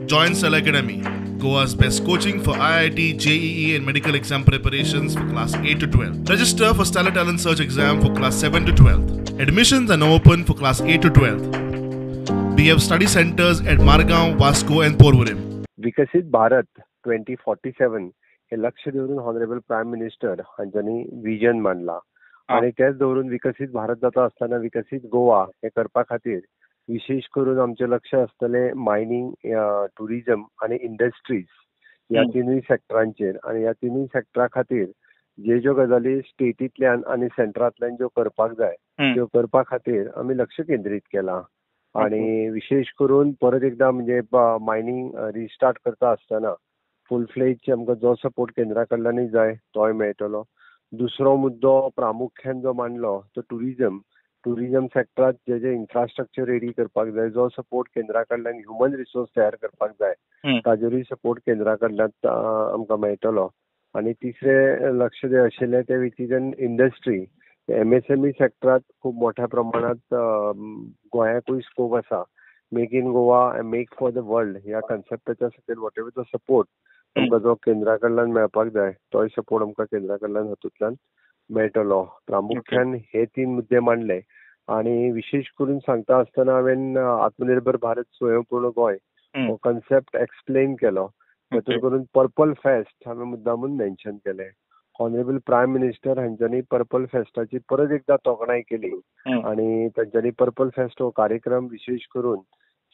Join Stellar Academy, Goa's best coaching for IIT, JEE and medical exam preparations for class 8 to 12. Register for Stellar Talent Search exam for class 7 to 12. Admissions are now open for class 8 to 12. We have study centers at Margao, Vasco and Porvorim. Viksit Bharat 2047 हे लक्ष दवरून honourable prime minister हांच्यांनी vision मांडला आनी तेच दवरून विकसीत भारत जाता आसतना विकसीत गोवा हे करपा खातीर विशेष करून आमचें लक्ष आसतलें मायनींग, टुरिजम आनी इंडस्ट्रीज ह्या तिनूय सेक्टरांचेर आनी ह्या तिनूय सेक्टरा खातीर जे ज्यो गजाली स्टेटींतल्यान आनी सेंटरांतल्यान ज्यो करपाक जाय त्यो करपा खातीर आमी लक्ष केंद्रीत केलां. आनी विशेष करून परत एकदा म्हणजे मायनींग रिस्टार्ट करता आसतना फूल फ्लेज आमकां जो सपोर्ट केंद्रा कडल्यानूय जाय तोय मेळटलो. दुसरो मुद्दो प्रामुख्यान जो मांडलो तो टुरिजम. टुरिजम सेक्टरात जे जे इन्फ्रास्ट्रक्चर रेडी करपाक जाय, जो सपोर्ट केंद्रा कडल्यान ह्युमन रिसोर्स तयार करपाक जाय ताजेरूय सपोर्ट केंद्रा कडल्यान आमकां मेळटलो. आनी तिसरें लक्ष जें आशिल्लें तें विथ इंडस्ट्री. एमएसएमई सेक्टरात खूब मोठ्या प्रमाणात गोंयाकूय स्कोप आसा. Make in Goa and make for the world ह्या कन्सेप्टाच्या सकयल what ever the support आमकां जो केंद्रा कडल्यान मेळपाक जाय तोय सपोर्ट आमकां केंद्रा कडल्यान हातूंतल्यान मेळटलो. प्रामुख्यान हे तीन मुद्दे मांडले आनी विशेष करून सांगता आसतना हांवें आत्मनिर्भर भारत स्वयंपूर्ण गोंय हो कन्सेप्ट एक्सप्लेन केलो. तातूंत करून पर्पल फेस्ट हांवें मुद्दामून मेन्शन केलें. ऑनरेबल प्रायम मिनिस्टर हांच्यांनी पर्पल फेस्टाची परत एकदा तोखणाय केली आनी तांच्यांनी पर्पल फेस्ट हो कार्यक्रम विशेष करून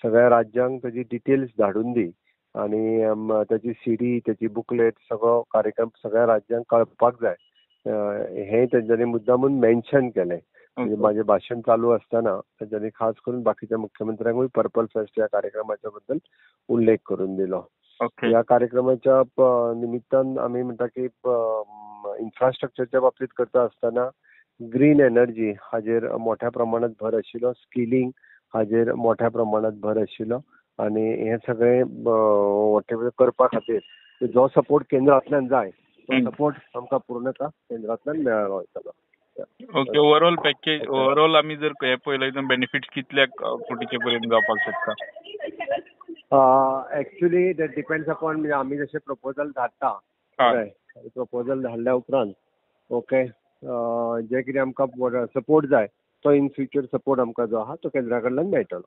सगळ्या राज्यांक ताजी डिटेल्स धाडून दी आनी ताची सीडी, ताची बुकलेट सगळो कार्यक्रम सगळ्या राज्यांक कळपाक जाय हें तांच्यांनी मुद्दामून मेन्शन केलें. म्हणजे म्हाजें भाशण चालू आसतना तांच्यांनी खास करून बाकीच्या मुख्यमंत्र्यांकूय पर्पल फेस्ट ह्या कार्यक्रमाच्या बद्दल उल्लेख करून दिलो. ह्या कार्यक्रमाच्या निमित्तान आमी म्हणटा की इन्फ्रास्ट्रक्चरच्या बाबतींत करता आसतना ग्रीन एनर्जी हाजेर मोठ्या प्रमाणात भर आशिल्लो, स्किलिंग हाजेर मोठ्या प्रमाणात भर आशिल्लो आनी हें सगळें what ever करपा खातीर जो सपोर्ट केंद्रांतल्यान जाय तो सपोर्ट आमकां पूर्णतः केंद्रांतल्यान मेळ्ळो वयतलो. ओके, ओवरऑल पॅकेज, ओवरऑल आमी जर हे पळयलें जाल्यार बेनिफिट्स कितल्या कोटीचे पर्यंत जावपाक शकता? एक्चुअली that depends upon म्हणजे आमी जशें प्रपोजल धाडटा, प्रपोजल धाडल्या उपरांत ओके जे कितें आमकां सपोर्ट जाय तो इन फ्युचर सपोर्ट आमकां जो आहा तो केंद्रा कडल्यान मेळटलो.